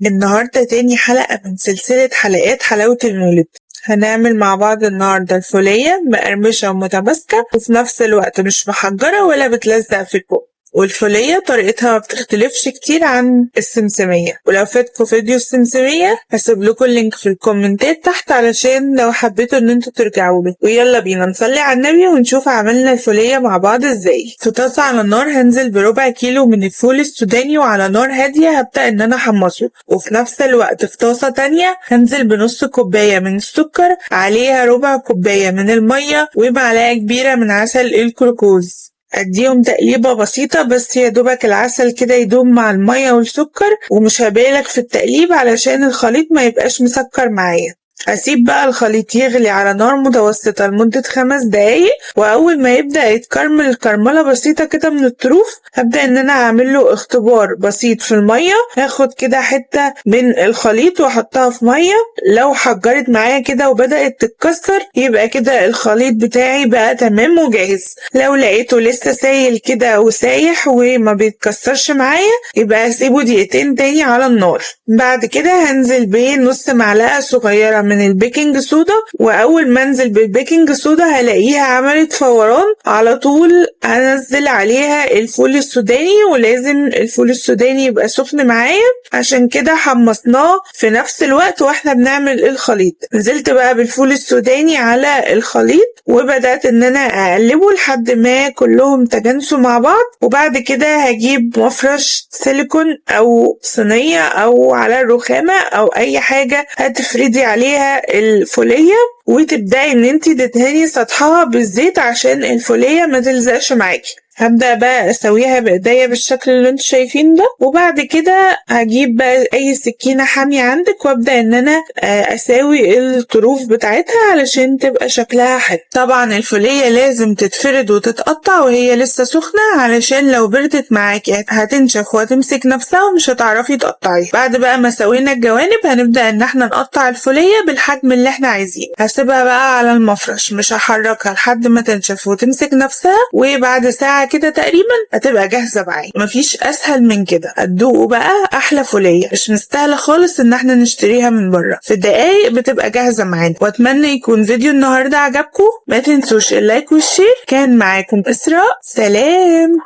النهاردة تاني حلقة من سلسلة حلقات حلاوة المولد. هنعمل مع بعض النهاردة الفولية مقرمشة ومتماسكة، وفي نفس الوقت مش محجرة ولا بتلزق في البق. والفولية طريقتها ما بتختلفش كتير عن السمسمية، ولو فاتكوا فيديو السمسمية هسيب لكم ال link في الكومنتات تحت علشان لو حبيتوا ان انتوا ترجعوا له. ويلا بينا نصلي على النبي ونشوف عملنا الفولية مع بعض ازاي. في طاسة على النار هنزل بربع كيلو من الفول السوداني، وعلى نار هادية هبدأ ان انا احمصه. وفي نفس الوقت في طاسة تانية هنزل بنص كوباية من السكر، عليها ربع كوباية من المية، ومعلقة كبيرة من عسل الكلوكوز. اديهم تقليبة بسيطة بس يا دوبك العسل كده يدوب مع المية والسكر، ومش هبالغ في التقليب علشان الخليط ما يبقاش مسكر معايا. اسيب بقى الخليط يغلي على نار متوسطة لمدة 5 دقايق، واول ما يبدأ يتكرمل كرملة بسيطة كده من الطروف هبدأ ان انا اعمل له اختبار بسيط في المية. هاخد كده حتة من الخليط واحطها في مية، لو حجرت معايا كده وبدأت تتكسر يبقى كده الخليط بتاعي بقى تمام وجاهز. لو لقيته لسه سايل كده وسايح وما بيتكسرش معايا يبقى اسيبه دقيقتين تاني على النار. بعد كده هنزل بنص معلقة صغيرة من ال baking soda، واول ما انزل بال baking soda هلاقيها عملت فوران على طول هنزل عليها الفول السوداني، ولازم الفول السوداني يبقى سخن معايا عشان كده حمصناه في نفس الوقت واحنا بنعمل الخليط. نزلت بقى بالفول السوداني على الخليط وبدأت ان انا اقلبه لحد ما كلهم تجانسوا مع بعض. وبعد كده هجيب مفرش سيليكون او صينية او على الرخامة او اي حاجة هتفردي عليها الفولية، وتبدأي ان انتي تدهني سطحها بالزيت عشان الفولية ما تلزقش معاكي. هبدأ بقى اسويها بايديا بالشكل اللي انتوا شايفين ده، وبعد كده هجيب بقى اي سكينة حامية عندك وابدأ ان انا اساوي الطروف بتاعتها علشان تبقى شكلها حلو. طبعا الفولية لازم تتفرد وتتقطع وهي لسه سخنة علشان لو بردت معاكي هتنشف وهتمسك نفسها ومش هتعرفي تقطعيها. بعد بقى ما سوينا الجوانب هنبدأ ان احنا نقطع الفولية بالحجم اللي احنا عايزينه. هسيبها بقى على المفرش مش هحركها لحد ما تنشف وتمسك نفسها، وبعد ساعة كده تقريبا هتبقى جاهزة معايا. مفيش اسهل من كده. هتدوقوا بقى احلى فولية، مش مستاهلة خالص ان احنا نشتريها من بره، في دقايق بتبقى جاهزة معانا. واتمنى يكون فيديو النهاردة عجبكم، ما تنسوش ال like وال share. كان معاكم اسراء، سلام.